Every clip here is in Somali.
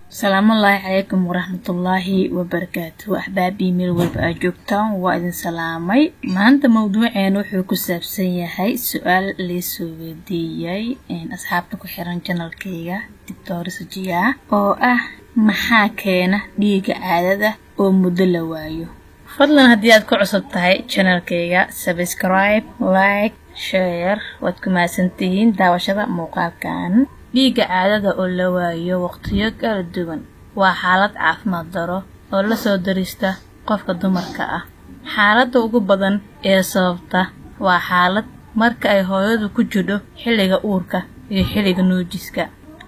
Salaamullaahi calaykum waraxmatullaahi wabarakaatuhu. Axbaabii meel walba aad joogtaan, waa idin salaamay. Maanta mawduuceena wuxuu ku saabsan yahay su-aal laysoo weydiiyey asxaabta ku xiran channelkayga Doctor Sajiya, oo ah maxaa keena dhiiga caadada oo muddo la waayo. Fadlan haddii aad ku cusub tahay channelkayga, subscribe, like, share. Waad ku mahadsantihiin daawashada muuqaalkan. Dhiigga caadada oo la waayo waqtiyo kala duwan waa xaalad caafimaad daro oo la soo darista qofka dumarka ah. Xaaladda ugu badan ee sababta waa xaalad marka ay hooyadu ku jidho xilliga uurka iyo xilliga nuujiska.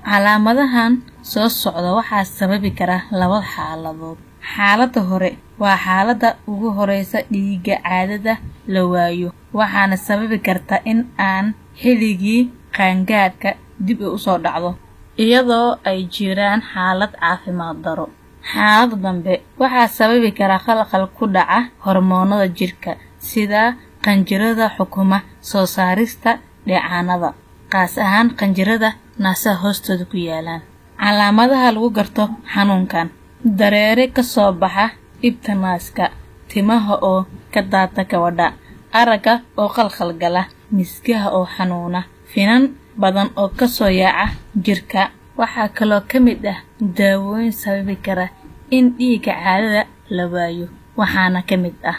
Calaamadahan soo socda waxaa sababi kara laba xaaladood. Xaaladda hore waa xaaladda ugu horeysa dhiigga caadada la waayo, waxaana sababi karta in aan xilligii qaangaadhka dib u soo dhacdo, iyadoo ay jiraan xaalad caafimaad daro. Xaaladda dambe waxaa sababi kara khalkhal ku dhaca hormoonada jirka, sida qanjirada xukuma soo saarista dheecaanada, qaas ahaan qanjirada naasaha hoostooda ku yaalaan. Calaamadaha lagu garto xanuunkan: dareere ka soo baxa ibta naaska, timaha oo ka daata gabadha, aragga oo khalkhal gala, miskaha oo xanuuna, finan badan oo kasoo yaaca jirka. Waxaa kaloo ka mid ah daawooyin sababi kara in dhiigga caadada la waayo, waxaana ka mid ah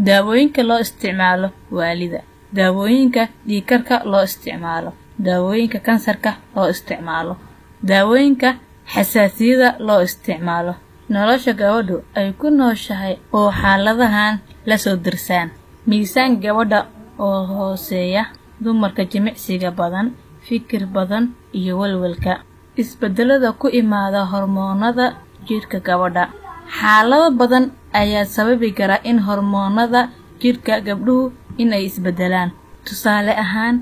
daawooyinka loo isticmaalo waalida, daawooyinka dhiigkarka loo isticmaalo, daawooyinka kansarka loo isticmaalo, daawooyinka xasaasiyada loo isticmaalo. Nolosha gabadhu ay ku nooshahay oo xaaladahan la soo dirsaan: miisaan gabadha oo hooseeya, dumarka jimicsiga badan, fikir badan iyo walwalka, isbedelada ku imaada hormoonada jirka gabadha. Xaalado badan ayaa sababi kara in hormoonada jirka gabdhuhu inay isbedelaan. Tusaale ahaan,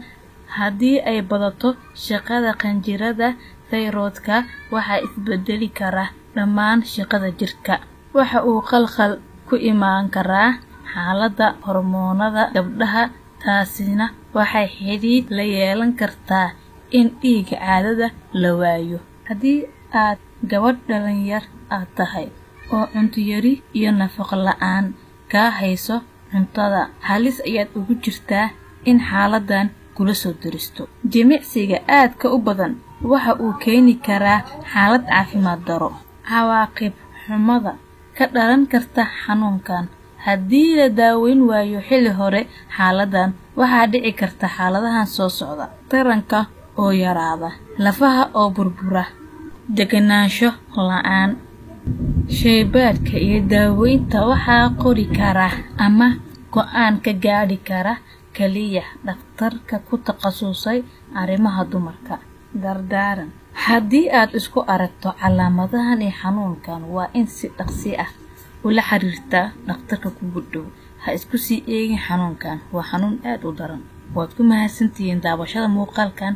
haddii ay badato shaqada qanjirada thyroidka, waxaa isbedeli kara dhammaan shaqada jirka. Waxa uu khalkhal ku imaan karaa xaaladda hormoonada gabdhaha, taasina waxay xidhiidh la yeelan kartaa in dhiigga caadada la waayo. Haddii aad gabadh dhalinyar aad tahay oo cunto yari iyo nafaqo la'aan kaa hayso cuntada, halis ayaad ugu jirtaa in xaaladan kula soo daristo. Jimicsiga aadka u badan waxa uu keeni karaa xaalad caafimaad daro. Cawaaqib xumada ka dhalan karta xanuunkan: haddii la daaweyn waayo xilli hore xaaladan, waxaa dhici karta xaaladahan soo socda: taranka oo yaraada, lafaha oo burbura, degenaansho la'aan. Shaybaadhka iyo daaweynta waxaa qori kara ama go'aan ka gaadhi kara kaliya dhakhtarka ku takhasusay arrimaha dumarka. Dardaaran: haddii aad isku aragto calaamadahan iyo xanuunkan, waa in si dhaqsi ah ula xiriirtaa dhakhtarka kugu dhow. Ha isku sii eegin xanuunkan, waa xanuun aad u daran. Waad ku mahadsantihiin daawashada muuqaalkan.